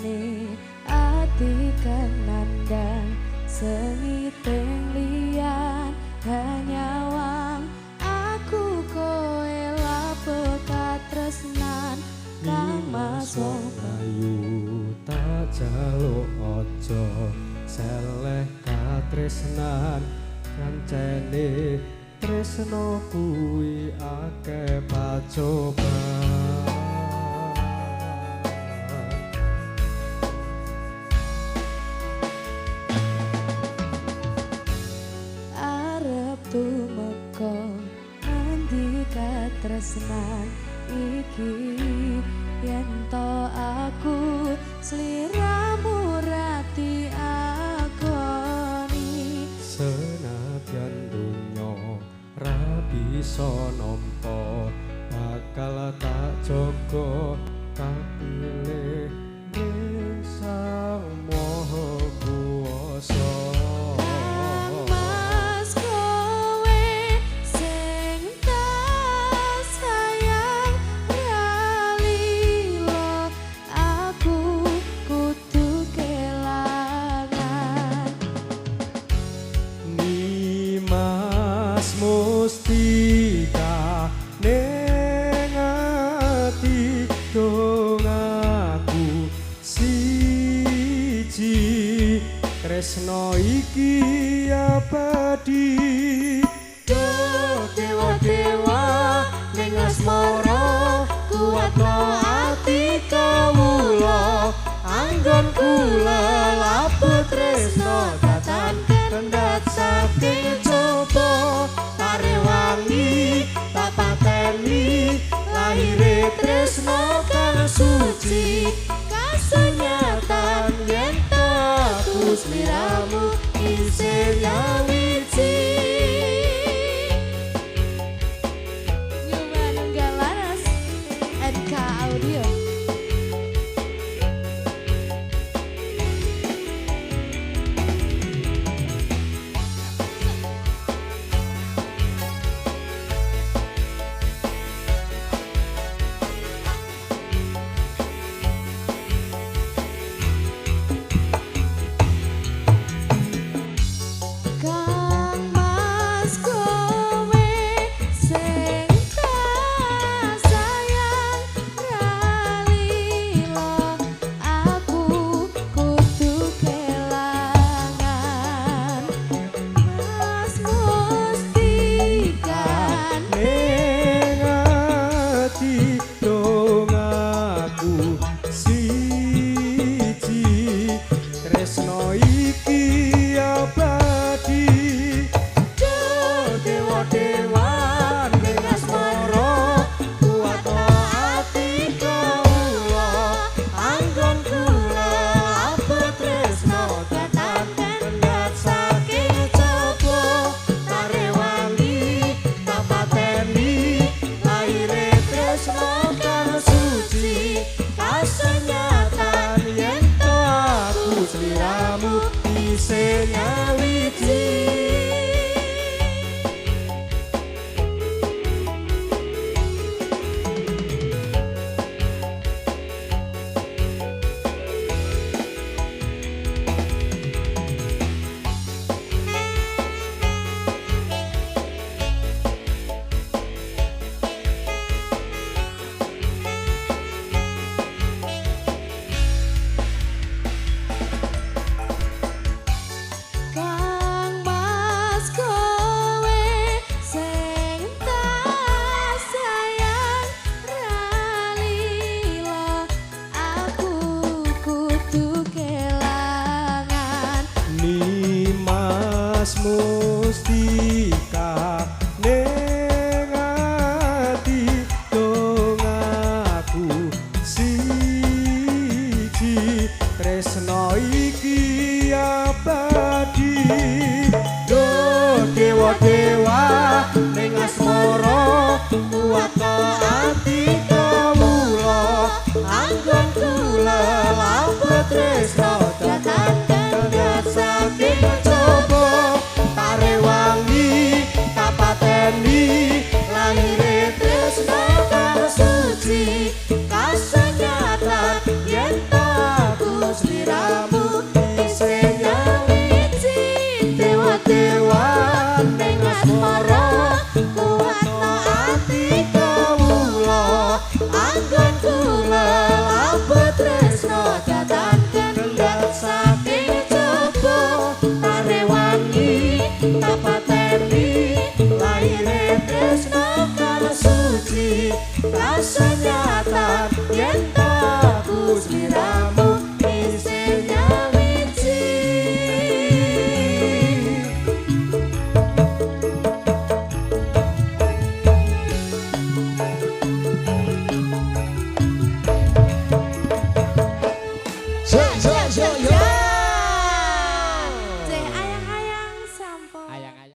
Rasane ati kenandang sengiting liyan hanyawang aku kowe lapo katresnan kang mas wong ayu tak jaluk aja seleh katresnan kancene tresno kuwi akeh pacoban. Arep tumeka ngendi katresnan iki yen to aku sliramu ra diakoni. Senadyan donya ra bisa nampa bakal tak jaga kapilih ning Sang Maha Kuwasa. Kang Mas kowe sing tak sayang ra lila aku kudu kelangan. Nimas Mustika ning ati dongaku siji tresno iki abadi. Duh dewa-dewa ning asmara kuatno ati kawula anggon kula lapo tresno datan kendhat saking coba tarewangi tak pateni lahire tresno kang suci Kasenyatan yen aku sliramu isih nyawiji. Nyoba Nunggal Laras NK Audio. Kang Mas kowe sing tak sayang ra lila aku kudu kelangan. Mas Mustika ning ati dongaku siji tresno iki abadi. Duh dewa-dewa ning asmara kuatno ati kawula anggon kula lapo tresno datan kendhat saking coba tarewangi tak pateni lahire tresno kang suci kasenyatan yen to aku sliramu isih nyawiji. Kang Mas kowe sing tak sayang ra lila aku kudu kelangan. Nimas Mustika ning ati dongaku siji tresno iki abadi. Duh dewa-dewa ning asmara kuatno ati kawula anggon kula lapo tresno datan kendhat saking coba tarewangi tak pateni. Asmara.